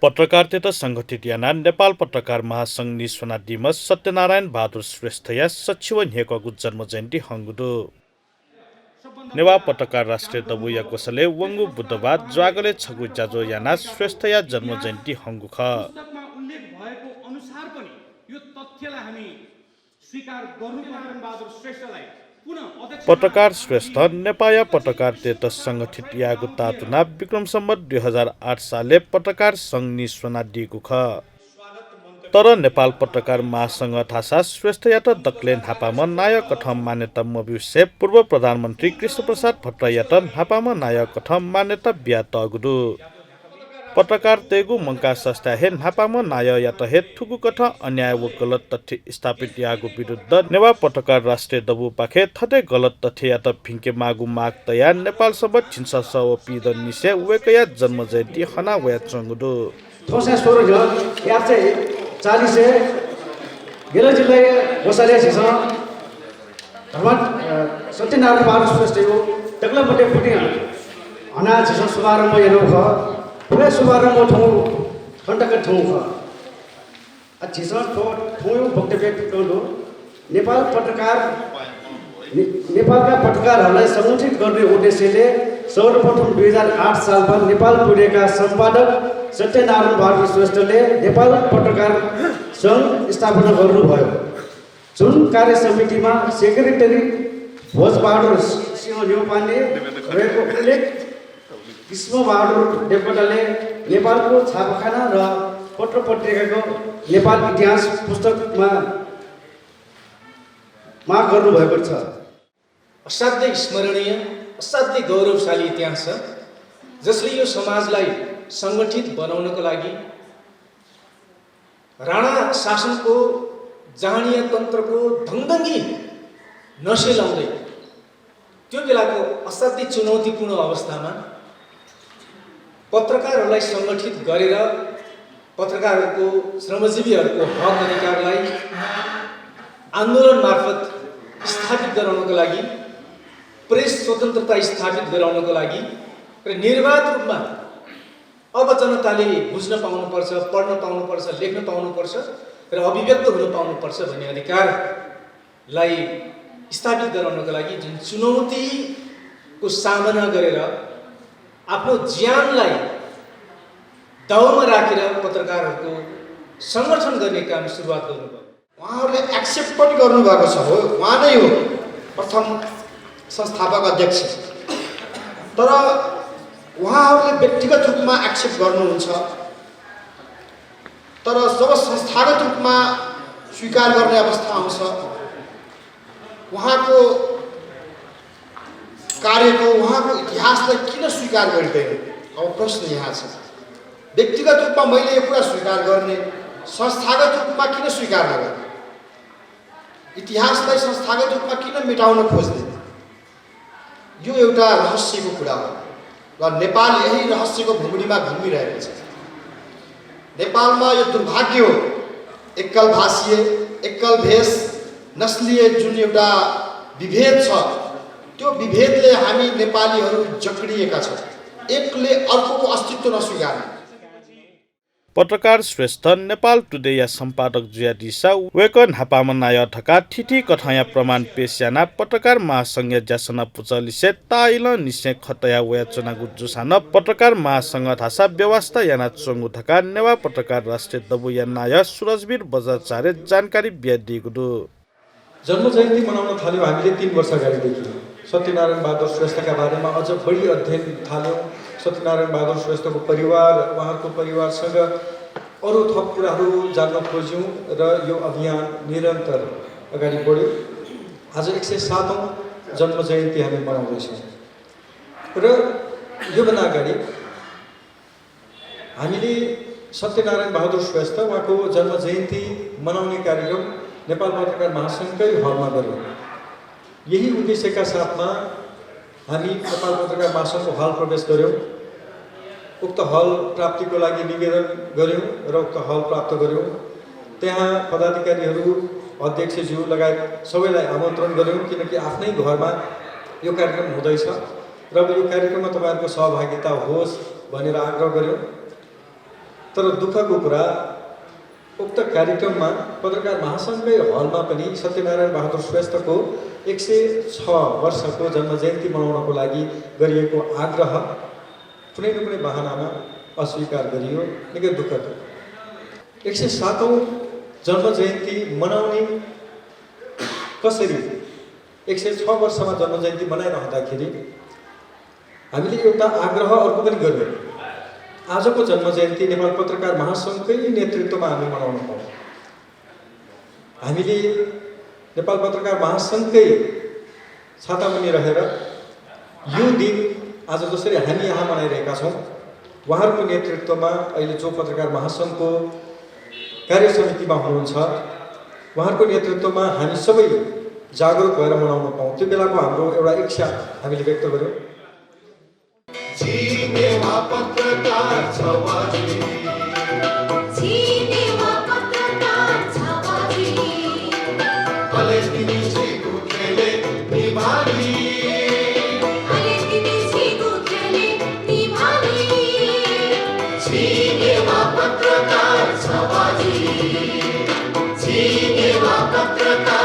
पत्रकारिता संगठित याना नेपाल पत्रकार महासंघ निस्वना दिमस सत्यनारायण बहादुर श्रेष्ठ या सचिव हेकको जन्म जयन्ती हंगुदु नेवा पत्रकार राष्ट्रिय दबु या कोसले वंगु बुद्धबाद ज्वागले छगु जाजो याना श्रेष्ठ या जन्म जयन्ती हंगु ख उल्लेख भएको अनुसार पनि यो तथ्यलाई हामी स्वीकार गर्नुपर्ने बहादुर श्रेष्ठलाई पत्रकार श्रेष्ठ नेपाल पत्रकारिता संगठित यागु तातुना विक्रम सम्वत 2008 साले पत्रकार संघ निस्वना दिएको ख तर नेपाल पत्रकार महासंघ थासा श्रेष्ठ यात दक्लेन हापामा नायक कथम मान्यता मबिसे पूर्व प्रधानमन्त्री कृष्णप्रसाद भट्टराई हापामा नायक कथम मान्यता ब्यात अगुदु पत्रकार तेगु मंका संस्था हे नापामा नाय यात हे ठुगु कथा अन्याय व गलत तथ्य स्थापित यागु विरुद्ध नेवा पत्रकार राष्ट्रिय दबु पाखे थटे गलत तथ्य यात भिंके मागु माग तया नेपाल सबत छिन्स स व पिद निसे वेकया जन्म जयन्ती हना वया चंगुदु थोसा सोरो ज यार चाहिँ 40 से गेल जिल्ला गोसाले छिस धर्म सत्यनारायण बहादुर श्रेष्ठको तकला बटे फुटी अना छिस शुभारम्भ हेर्नु ख पुरै शुभारम्भ ठाउँ घण्टाका ठाउँ ख छिस ठाउँ वक्तव्य टोलो नेपालका पत्रकारहरूलाई सङ्गठित गर्ने उद्देश्यले सर्वप्रथम 2008 सालमा नेपाल पुगेका सम्पादक सत्यनारायण बहादुर श्रेष्ठले नेपाल पत्रकार सङ्घ स्थापना गर्नुभयो जुन कार्य समितिमा सेक्रेटरी भोजबहादुर सिंह न्यौपाने रहेको उल्लेख कृष्णबहादुर देवकोटाले नेपालको छापाखाना र पत्र पत्रिकाको नेपाल इतिहास पुस्तकमा माग गर्नुभएको छ। असाध्यै स्मरणीय असाध्यै गौरवशाली इतिहास छ जसले यो समाजलाई सङ्गठित बनाउनको लागि राणा शासनको जहानीय तन्त्रको ढङ्गङ्गी नसेलाउँदै त्यो बेलाको असाध्यै चुनौतीपूर्ण अवस्थामा पत्रकारहरूलाई सङ्गठित गरेर पत्रकारहरूको श्रमजीवीहरूको हक अधिकारलाई आन्दोलन मार्फत स्थापित गराउनको लागि प्रेस स्वतन्त्रता स्थापित गराउनको लागि र निर्वाध रूपमा अब जनताले बुझ्न पाउनुपर्छ, पढ्न पाउनुपर्छ, लेख्न पाउनुपर्छ र अभिव्यक्त हुन पाउनुपर्छ भन्ने अधिकारलाई स्थापित गराउनको लागि जुन चुनौतीको सामना गरेर आफ्नो ज्यानलाई दाउमा राखेर पत्रकारहरूको संगठन गर्ने काम सुरुवात गर्नुभयो। उहाँहरूले एक्सेप्ट पनि गर्नुभएको छ हो, उहाँ नै हो प्रथम संस्थापक अध्यक्ष। तर उहाँहरूले व्यक्तिगत रूपमा एक्सेप्ट गर्नुहुन्छ, तर जब संस्थागत रूपमा स्वीकार गर्ने अवस्था आउँछ उहाँको कार्यको, उहाँको इतिहासलाई किन स्वीकार गरिँदैन? अब प्रश्न यहाँ छ। व्यक्तिगत रूपमा मैले यो कुरा स्वीकार गर्ने, संस्थागत रूपमा किन स्वीकार नगर्ने? इतिहासलाई संस्थागत रूपमा किन मेटाउन खोज्ने? यो एउटा रहस्यको कुरा हो र नेपाल यही रहस्यको भूमिमा घुमिरहेको छ। नेपालमा यो दुर्भाग्य हो, एकल भाषीय, एकल भेष, नस्लीय जुन एउटा विभेद छ, त्यो विभेदले हामी नेपालीहरू जक्डिएका छौँ, एकले अर्कोको अस्तित्व नस्वीकार्ने। पत्रकार श्रेष्ठ नेपाल टुडे या सम्पादक जुया दिशा वेकन हापामा नाय ठका ठिठी कथाया प्रमाण पेश याना पत्रकार महासंघ ज्यासना पुचलिसे ताइल निसे खतया वया चनागु जुसान पत्रकार महासंघ थासा व्यवस्था याना चंगु ठका नेवा पत्रकार राष्ट्रिय दबु या नाय सुरजवीर बजाचार्य जानकारी बिया दिएको दु। जन्म जयन्ती मनाउन थाल्यौँ हामीले 3 वर्ष अगाडिदेखि। सत्यनारायण बहादुर श्रेष्ठका बारेमा अझ बढी अध्ययन थाल्यौँ। सत्यनारायण बहादुर श्रेष्ठको परिवार, उहाँहरूको परिवारसँग अरू थप कुराहरू जान्न खोज्यौँ र यो अभियान निरन्तर अगाडि बढ्यो। आज 107औं जन्म जयन्ती हामी मनाउँदैछौँ र योभन्दा अगाडि हामीले सत्यनारायण बहादुर श्रेष्ठ उहाँको जन्म जयन्ती मनाउने कार्यक्रम नेपाल पत्रकार महासङ्घकै हलमा गऱ्यौँ। यही उद्देश्यका साथमा हामी नेपाल पत्रकार महासङ्घको हल प्रवेश गऱ्यौँ। उक्त हल प्राप्तिको लागि निवेदन गऱ्यौँ र उक्त हल प्राप्त गऱ्यौँ। त्यहाँ पदाधिकारीहरू, अध्यक्षज्यू लगायत सबैलाई आमन्त्रण गऱ्यौँ किनकि आफ्नै घरमा यो कार्यक्रम हुँदैछ र यो कार्यक्रममा तपाईँहरूको सहभागिता होस् भनेर आग्रह गऱ्यौँ। तर दुःखको कुरा उक्त कार्यक्रममा पत्रकार महासङ्घकै हलमा पनि सत्यनारायण बहादुर श्रेष्ठको 106 वर्षको जन्म जयन्ती मनाउनको लागि गरिएको आग्रह कुनै न कुनै बहानामा अस्वीकार गरियो। निकै दुःखद। 107औं जन्म जयन्ती मनाउने कसरी 106 वर्षमा जन्म जयन्ती मनाइरहँदाखेरि हामीले एउटा आग्रह अर्को पनि गर्यौँ। आजको जन्म जयन्ती नेपाल पत्रकार महासङ्घकै नेतृत्वमा हामी मनाउन पाऊँ। हामीले नेपाल पत्रकार महासङ्घकै छातामुनि रहेर यो दिन आज जसरी हामी यहाँ मनाइरहेका छौँ, उहाँहरूको नेतृत्वमा अहिले जो पत्रकार महासङ्घको कार्य समितिमा हुनुहुन्छ, उहाँहरूको नेतृत्वमा हामी सबै जागरुक भएर मनाउन पाऊँ। त्यो बेलाको हाम्रो एउटा इच्छा हामीले व्यक्त गर्यौँ। पत्रकार